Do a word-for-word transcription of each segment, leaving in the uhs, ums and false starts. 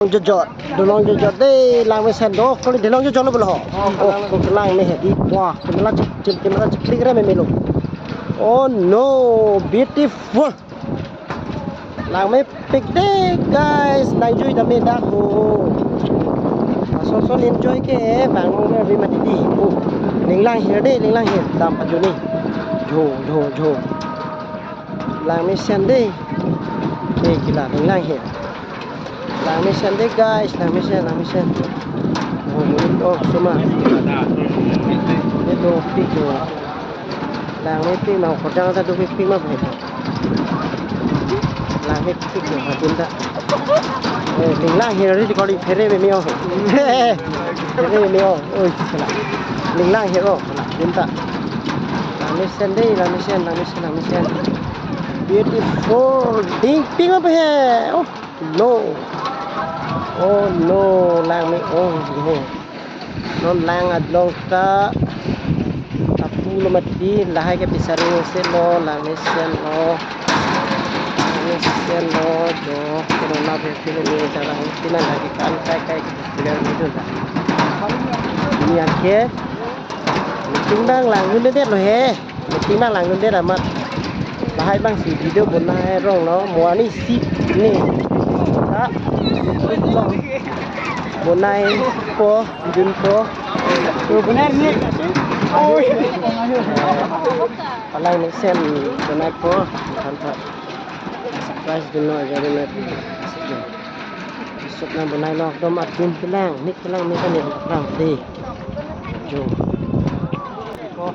Jojot, dolong jojot dei, langmesen do, kali dolong jojot lo bolo. Oh, ko langme he di. Wah, camera chip, chip, camera chip, klik re me melo. Oh no, beautiful. Langmepik dei, guys, nangjui dam me dak ho. Ason son enjoy ke, bang me ri mati di. Oh, linglang hir dei, linglang hir, dam pajuni. Jo, jo, jo. Langmesen dei. Dei kila, linglang hir. Langmesen dei guys, langmesen, langmesen. Oh, oh, suma. Ini dopik jo. Langmepik ma, kodang ta dopik pik ma bhai. Langmepik jo, hatin ta. Eh, linglang hir ri kali phere me mio. Phere me mio. Oi, sala. Linglang hir o, sala. Hatin ta. Langmesen dei, langmesen, langmesen, langmesen. Beautiful. Ding pik ma bhai. Oh. No. Oh no, lang me, oh no. Non lang adlong ta apu lo mati, lahai ke pisaring se lo, langmesen lo. Langmesen lo, jo, corona vaccine ni jalan tina lagi kan kai kai ke hospital ni tu dah. Ini akhir. Meeting bang langdunde lo he. Meeting bang langdunde amat. Lahai bang si video bonai rong lo. Mo ani si ne. Ta. Bonai po, dun po. Bonai ni. Oi. Palai ne sem bonai po. Kan pa. Surprise dun lo, jadi ne. Sop na bonai lo, dom adun kelang, nik kelang, nik kelang, kelang dei. Jo. Ko.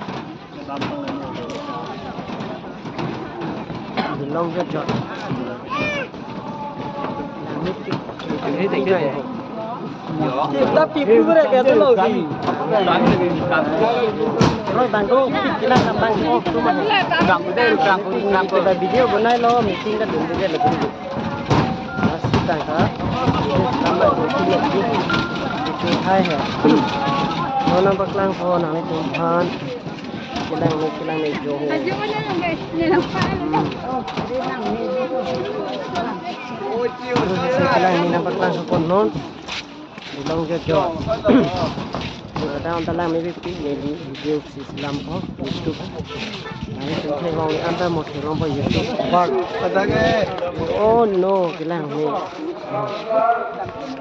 Dolong jojot. Langmepik. Tapi pura kayak tu lo sih. Roi bang ko, pik kelang bang ko, tu mah. Bang ko dei, bang ko, bang ko. Kita video bonai lo, meeting kadun dei lo. Masih tangka. Tambah dua kilo. Itu hai ya. Nona paklang ko nang ni tumphan. Kelang ni, kelang ni jo ho. Ajo mana lang guys? Ni lang pa. Hmm. Kelang ni nang paklang ko non. Dolong jojot. Ada anta langmepik, neli video si selam po YouTube. Nangtum theklong, anta mo theklong po YouTube. Bak. Oh no, kelang ni.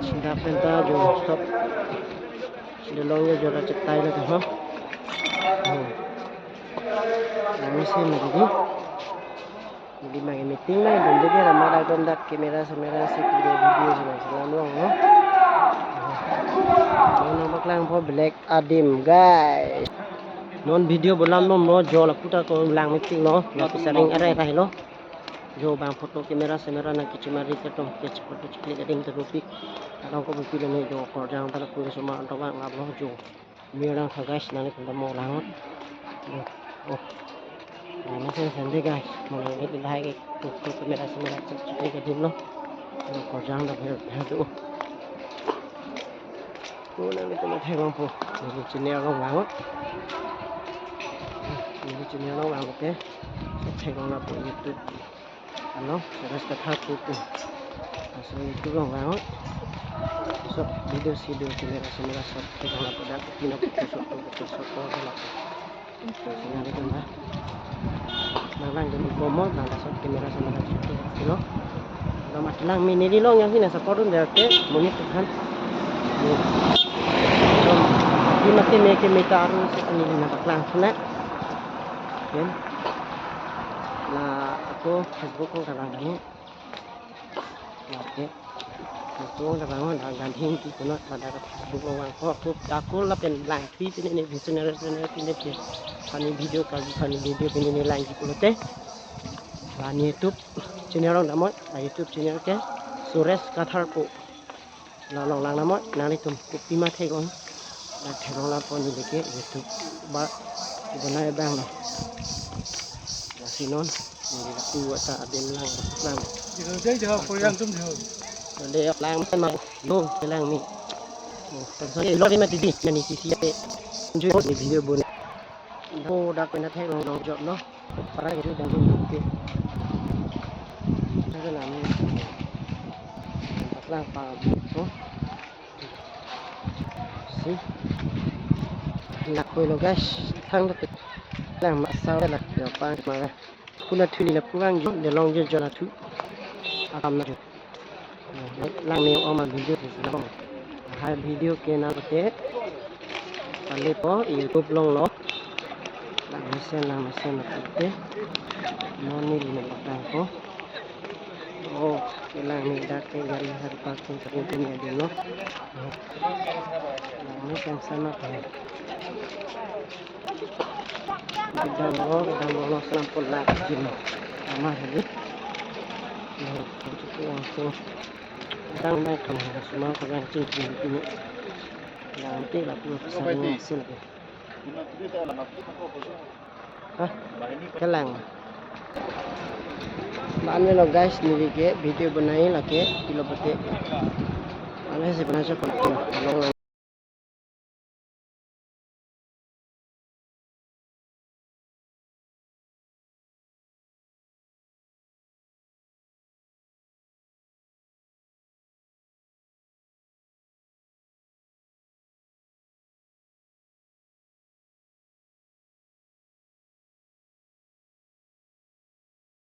Sida penta jo stop. Dolong jojot chetai lo ho. Nang si mari di. Jadi makin meeting mai dun dei, amat atum dak camera semera si video video semera selam long lo. Non nang paklang po Black Adim guys. Non video bolam nom lo, jo lapu ta ko langmepik lo, lapu saring arai arai lo. Jo bang photo camera semera nang kechimari ke tong kech photo chikli kading ta dopik. Along ko bupilo ne jo korjang ta lapu suma anto bang ngap lo jo. Mirang kha guys, nangtum ta mo lang. Oh. Nangmesen sen dei guys. Mo lang dei lahai ke tuk tuk camera semera tuk tuk ke dim lo. Mo korjang ta bher bher tu. Mo nangtum ta theklong po. Neli channel along lang. Neli channel along lang ke. Theklong lapu YouTube. Ano, Suresh Kathar Kuku. Laso YouTube along vang. So, video si do camera semera shot ke jala pada pino photo shot, photo shot ko jala. Sina de kanda. Nang lang dei komo, nang laso camera semera shot ke lo. Nang mat lang mini di long yang sina support un derte, muni tuhan. Ni. Di mati me ke mita aru se ani nang paklang sina. Ken. La ako Facebook ko kalang ni. Oke. Ako kalang la Gandhi Inti kono pada Facebook ko vang ko aku aku lapen lang three pini ni visionary visionary pini pini. Funny video kali funny video pini ni lang pulote. La ni YouTube channel along damnon, la YouTube channel ke Suresh Kathar ko. La long lang damnon, nanglitum kopima theklong. La theklong lapu neli ke YouTube ba bonai bang lo. Lasi non, neli lapu ta adim lang lang. Jauh jauh jauh, Korean tum jauh. Dei lang ma, yo kelang ni. Oh, sorry, lo ni mati di, nani sisi ate. Enjoy ni video bonai. Oh, dak pena theklong long jot lo. Para itu dan itu. Ada lama. Apa itu? Si. Lakoilo guys, thang dapit. Lang masa lak yo pang ma. Puna thuni la puang jo, de long jo jo la thu. Akam na jo. Lang ne oma video si long. Hai video ke na pate. Pale po YouTube along lo. Lang mesen, lang mesen na pate. Moni lina patang ko. Oh, kelang ni dak ke gari hari parking sering punya dulu. Lang ni kan sana kan. Kedam lo, kedam lo, selam pula kecil. Ama hari. Nah, cukup langsung. Kedam naik kan, semua orang cing cing ini. Yang nanti lah punya pesan hasil. Hah? Kelang. Ba-an lo guys, neli ke video banai lake, pilo pate. Ane si banai sa kon. Long